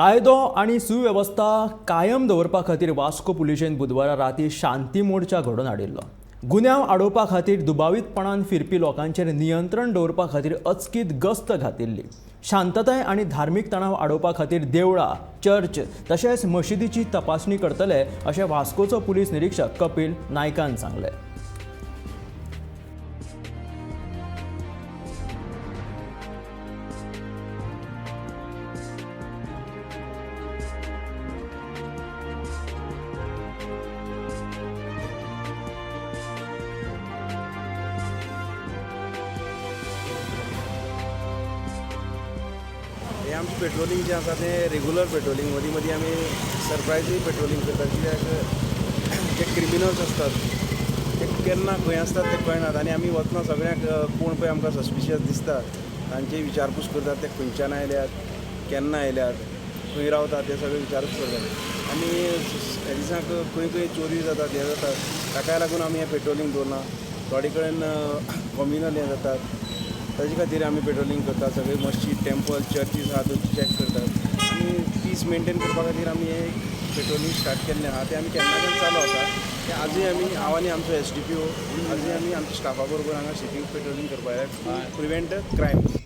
कायदो आनी सुवेवस्था कायम दवरपा खातीर वास्को पुलिशेन बुधवारा राती शांती मोर्चा घडोवन हाडिल्लो. गुन्यांव आडोवपा खातीर दुबावीतपणान फिरपी लोकांचेर नियंत्रण दवरपा खातीर अचकीत गस्त घातिल्ली. शांतताय आनी धार्मीक तणाव आडोवपा खातीर देवळां, चर्च तशेंच मशिदीची तपासणी करतले अशें वास्कोचो पुलीस निरीक्षक कपील नायकान सांगलें. हे आमचें पेट्रोलिंग जें आसा तें रेगुलर पेट्रोलिंग. मदीं मदीं आमी सरप्रायजूय पेट्रोलिंग करतात, कित्याक जे क्रिमिनल्स आसतात ते केन्ना खंय आसतात ते कळनात. आनी आमी वतना सगळ्यांक कोण पळय आमकां सस्पिशियस दिसता तांची विचारपूस करतात, ते खंयच्यान आयल्यात, केन्ना आयल्यात, खंय रावतात, ते सगळे विचारपूस करतात. आनी ह्या दिसांक खंय खंय चोरी जातात, हें जातात, ताकाय लागून आमी हें पेट्रोलिंग दवरलां. थोडे कडेन कॉम्युनल हें जातात, ताजे खातीर आमी पेट्रोलिंग करतात. सगळे मस्जीद, टेम्पल, चर्चीस आहा त्यो चॅक करतात आनी पीस मेनटेन करपा खातीर आमी हें पेट्रोलिंग स्टार्ट केल्लें आहा. तें आमी केन्नाच्यान चालू आसा तें. आजूय आमी, हांव आनी आमचो एसडीपीओ, आजूय आमी आमच्या स्टाफा बरोबर हांगा सिटी पेट्रोलिंग करपाक आयल्या टू प्रिवेंट क्रायम.